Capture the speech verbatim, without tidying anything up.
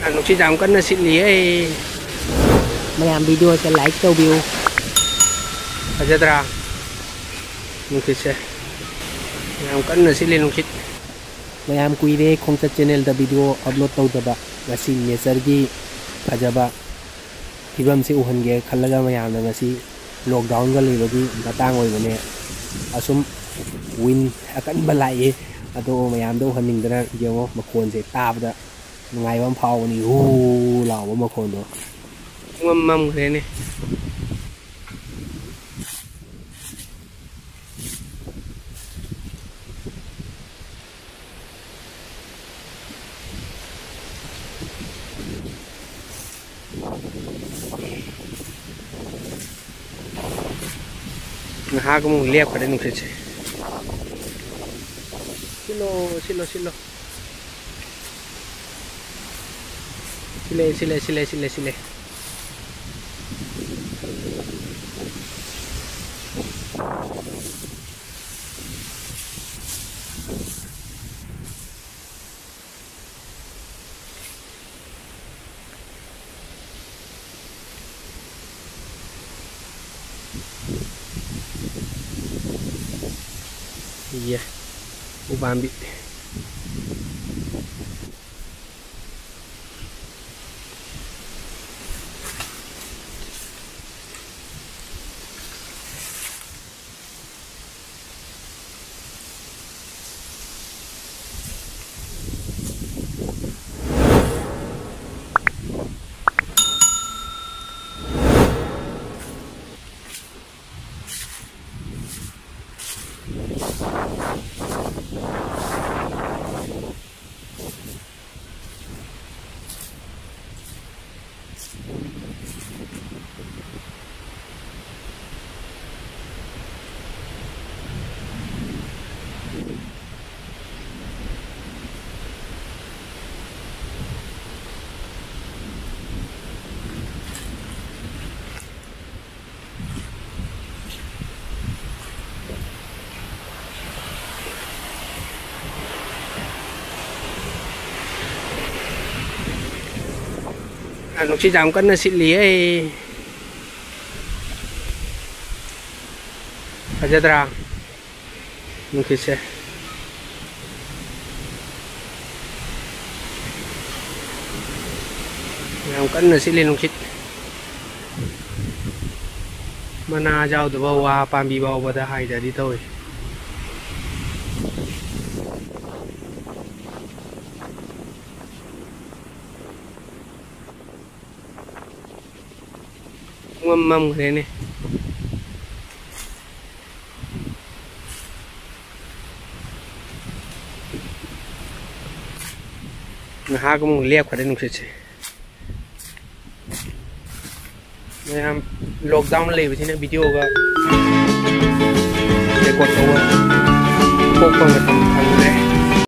ꯅꯨꯡꯁꯤꯠ ꯌꯥꯝ ꯀꯟꯅ ꯁꯤꯠꯂꯤꯌꯦ꯫ ꯃꯌꯥꯝ video ꯁꯦ like ꯇꯧꯕꯤꯌꯨ꯫ ꯐꯖꯗ꯭ꯔꯥ? ꯅꯨꯡꯁꯤꯠꯁꯦ ꯌꯥꯝ ꯀꯟꯅ ꯁꯤꯠꯂꯤ, ꯅꯨꯡꯁꯤꯠ꯫ ꯃꯌꯥꯝ, ꯀꯨꯏꯔꯦ ꯈꯣꯡꯆꯠ channel ꯗ video upload ꯇꯧꯗꯕ꯫ ꯉꯁꯤ nature ꯒꯤ ꯐꯖꯕ ꯐꯤꯕꯝꯁꯦ ꯎꯍꯟꯒꯦ ꯈꯜꯂꯒ ꯃꯌꯥꯝꯅ ꯉꯁꯤ lockdown ꯒ ꯂꯩꯕꯒꯤ ꯃꯇꯥꯡ ꯑꯣꯏꯕꯅꯦ꯫ ꯑꯁꯨꯝ wind ꯑꯀꯟꯕ ꯂꯥꯛꯏ꯫ ꯑꯗꯣ ꯃꯌꯥꯝꯗ ꯎꯍꯟꯅꯤꯡꯗꯅ, ꯌꯦꯡꯉꯣ, ꯃꯈꯣꯟꯁꯦ ꯇꯥꯕꯗ ꯅꯨꯡꯉꯥꯏꯕ ꯑꯃ ꯐꯥꯎꯕꯅꯤ, ꯍꯨ ꯂꯥꯎꯕ ꯃꯈꯣꯟꯗꯣ꯫ ꯄꯨꯡꯃꯝ ꯃꯝꯈ꯭ꯔꯦꯅꯦ꯫ ꯉꯥꯏꯍꯥꯛ ꯑꯃꯨꯛ ꯂꯦꯞꯈ꯭ꯔꯦ ꯅꯨꯡꯁꯤꯠꯁꯦ꯫ ꯁꯤꯠꯂꯣ, ꯁꯤꯠꯂꯣ, ꯁꯤꯠꯂꯣ꯫ ꯁꯤꯠꯂꯦ, ꯁꯤꯠꯂꯦ, ꯁꯤꯠꯂꯦ, ꯁꯤꯠꯂꯦ, ꯁꯤꯠꯂꯦ꯫ ꯌꯦ, ꯎꯄꯥꯝꯕꯤ꯫ ꯅꯨꯡꯁꯤꯠ ꯌꯥꯝ ꯀꯟꯅ ꯁꯤꯠꯂꯤꯌꯦ꯫ ꯐꯖꯗ꯭ꯔꯥ? ꯅꯨꯡꯁꯤꯠꯁꯦ ꯌꯥꯝ ꯀꯟꯅ ꯁꯤꯠꯂꯤ ꯅꯨꯡꯁꯤꯠ꯫ ꯃꯅꯥ ꯌꯥꯎꯗꯕ ꯋꯥ ꯄꯥꯝꯕꯤ ꯐꯥꯎꯕꯗ ꯍꯥꯏꯗꯗꯤ ꯇꯧꯏ꯫ ꯄꯨꯡꯃꯝ ꯃꯝꯈ꯭ꯔꯦꯅꯦ꯫ ꯉꯥꯏꯍꯥꯛ ꯑꯃꯨꯛ ꯂꯦꯞꯈ꯭ꯔꯦ ꯅꯨꯡꯁꯤꯠꯁꯦ꯫ ꯃꯌꯥꯝ lockdown ꯂꯩꯕꯁꯤꯅ videoꯒ record ꯇꯧꯕ ꯊꯣꯛꯄ ꯃꯇꯝ ꯐꯪꯗ꯭ꯔꯦ꯫